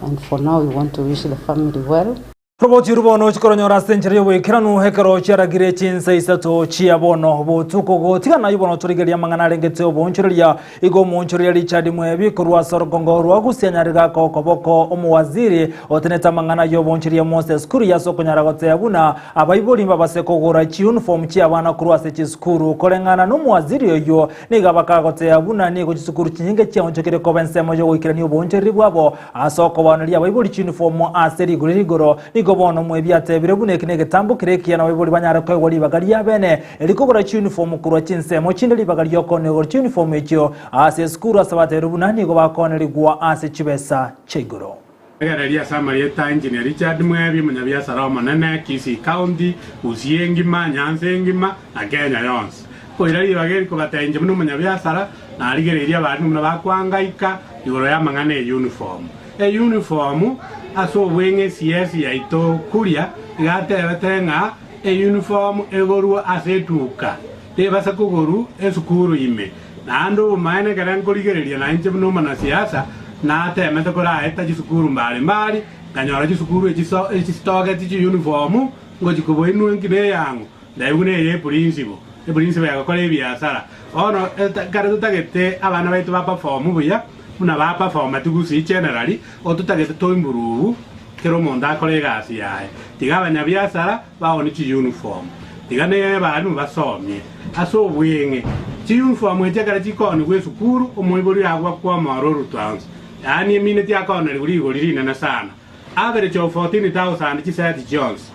And for now, we want to wish the family well. Robochiru bono chikoronyora ase enchera y'oboikeranu ekero chiaragire chinsa isato chia bono botuko gotigana ayio bono torigereria amang'ana arengete oboonchoreria igo omoonchoreria Richard Mwebi korwa ase orogongo rwa Gusii anyare gaka okoboko omowaziri otenete amang'ana y'oboonchoreria Moses Kuria ase okonyara goteba buna abaibori mbabase kogora chiuniform chi'abana korwa ase chisukuru koreng'ana n'omowaziri oyio nigo abakagoteba buna nigo chisukuru chinyinge chiaonchokire koba ensemo y'ogoikerania oboonchoreri bwabo Ase okobaoneria abaibori chiyunifomu ase rigori rigoro, nigo bono mwebi atebire buna eki negetambo kere ekiya nabaibori banyare koegwa ribaga riabene erikogora chiyunifomu korwa chinsemo chinde ribaga ri'okoonigwa chiyunifomu echio ase esukuru ase batebire buna nigo bakoonerigwa ase chibesa chia igoro. Egereria ase amarieta Engineer Richard Mwebi, omonyabiasara omonene, Kisii County, Gusii engima, Nyanza engima na Kenya yonsi. Koira ribaga eri kobatebia inche buna omonyabiasara, Narigereirie abarimu buna bakwangaika igoro y'amang'ana eyunifomu. Eyunifomu ase obweng'e CS yaito Kuria iga atebete ng'a eyunifomu egorwe ase etuka, tebasa kogoru esukuru ime. Naende obomaene ekere nkorigereria nainche buna omonasiasa natemete koraeta chisukuru mbari mbari, nkanyora chisukuru echisitogeti chiyunifomu ngochi koboinwa enki neyang'o. Naigwe neye epurinsipo, epurinsipo ya gokora ebiasara. Bono ekero totagete abana baito ba perform buya, buna ba performeti gusii generally, o totagete to improve kera omonto akore egasi yaye. Tiga abanyabiasara baonie chiuniform, tiga ne abalimu basomie ase obweng'e. Chiuniform echi ekero chikoonigwa esukuru, omoibori agwo akwomora orutwa onsi, yaani emineti akoonerigwa rigori rinene sana. Average of 14,000 chiseti chionsi.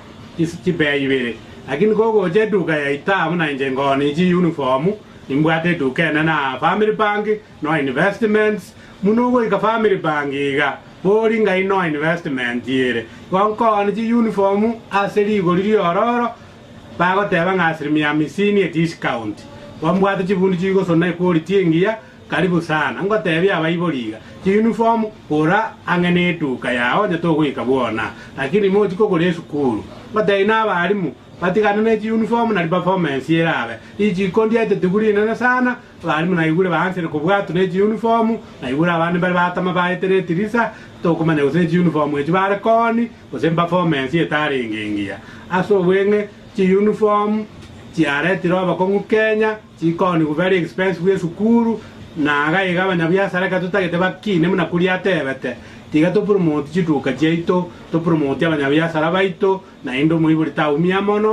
Chipea ibere. Lakini kogocha eduka yaito amo na inche nkoonia chiuniform, nimbwate eduka enene aa Family Bank, no investments, buna ogoika Family Bank iga, bori ngai no investment ere. Igo nkoonia chiuniform ase rigori riororo, bagoteba ng'a asilimia hamsini ediscount. Igo mbwate chibundi chigosona equality engiya, Karibu sana. Ngotebie abaibori iga, chiuniform gora ang'e neduka yao onye togoika bwona, lakini mochi kogora esukuru. Ngotebie na abalimu batigane ne chiuniform nari performance erabe. Richiko ndiaetetigwe rinene sana, abalimu naigure baansire kobwatwa ne chiuniform, naigure abande mbare batama baetere etirisa, tokomanya gose nechiuniform echio bare kooni gose performance etarenge engiya. Ase obweng'e chiuniform chiaretire obokong'u Kenya. Chikoni very expensive esukuru na iga iga abanyabiasara ekero totagete bakine buna kuria atebete tiga to promote chiduka chiaito to promote abanyabiasara baito naende omoibori taumia mono.